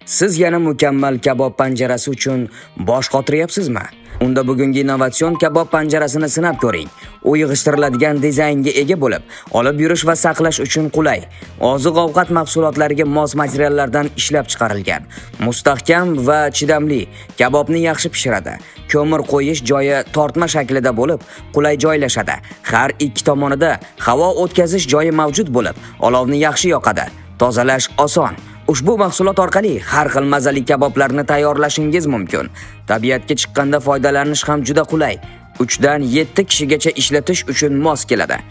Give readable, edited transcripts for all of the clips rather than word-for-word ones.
Siz yana mukammal kabob panjarasi uchun bosh qotiryapsizmi? Unda bugungi innovatsion kabob panjarasini sinab ko'ring. U yig'ishtiriladigan dizaynga ega bo'lib, olib yurish va saqlash uchun qulay. Oziq-ovqat mahsulotlariga mos materiallardan ishlab chiqarilgan. Mustahkam va chidamli, kabobni yaxshi pishiradi. Ko'mir qo'yish joyi tortma shaklida bo'lib, qulay joylashadi. Har ikki tomonida havo o'tkazish joyi mavjud bo'lib, olovni yaxshi yoqadi. Tozalash oson. Ushbu mahsulot orqali har xil mazali kaboblarni tayyorlashingiz mumkin. Tabiatga chiqqanda foydalanish ham juda qulay. 3 dan 7 kishigacha ishlatish uchun mos keladi.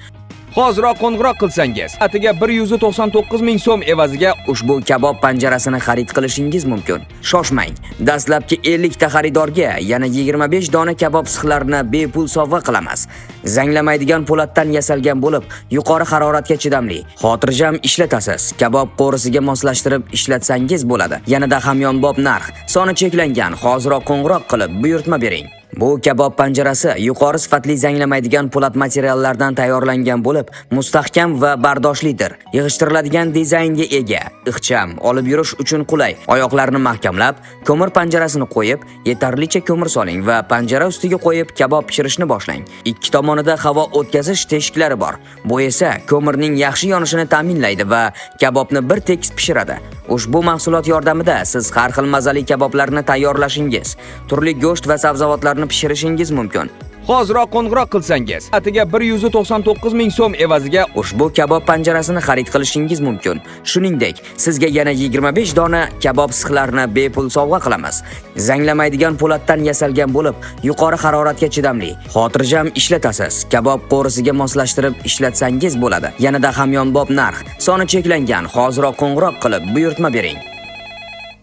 Hoziroq qo'ng'iroq qilsangiz, atiga 199 ming so'm evaziga Ushbu kabob panjarasini xarid qilishingiz mumkin. Shoshmang. Dastlabki 50 ta xaridorga yana 25 dona kabob sixlarini bepul sovg'a qilamiz. Zanglamaydigan po'latdan yasalgan bo'lib, yuqori haroratga chidamli. Xotirjam ishlatasiz. Kabob qo'risiga moslashtirib ishlatsangiz bo'ladi. Yanada hamyonbop narx. Soni cheklangan. Hoziroq qo'ng'iroq qilib buyurtma bering. Bu kabob panjarasi yuqori sifatli zanglamaydigan po'lat materiallardan tayyorlangan bo'lib, mustahkam va bardoshlidir. Yig'ishtiriladigan dizaynga ega, ixcham, olib yurish uchun qulay. Oyoqlarini mahkamlab, ko'mir panjarasini qo'yib, yetarlicha ko'mir soling va panjara ustiga qo'yib kabob pishirishni boshlang. Ikki tomonida havo o'tkazish teshiklari bor. Bu esa ko'mirning yaxshi yonishini ta'minlaydi va kabobni bir tekis pishiradi. Ushbu mahsulot yordamida siz har xil mazali kaboblarni tayyorlashingiz, turli go'sht va sabzavotlarni pishirishingiz mumkin. Hoziroq qo'ng'iroq qilsangiz, atiga 199 ming so'm evaziga Ushbu kabob panjarasini xarid qilishingiz mumkin. Shuningdek, sizga yana 25 dona kabob sixlarini bepul sovg'a qilamiz. Zanglamaydigan po'latdan yasalgan bo'lib, yuqori haroratga chidamli. Xotirjam ishlatasiz. Kabob qo'risiga moslashtirib ishlatsangiz bo'ladi. Yanada hamyonbop narx. Soni cheklangan. Hoziroq qo'ng'iroq qilib buyurtma bering.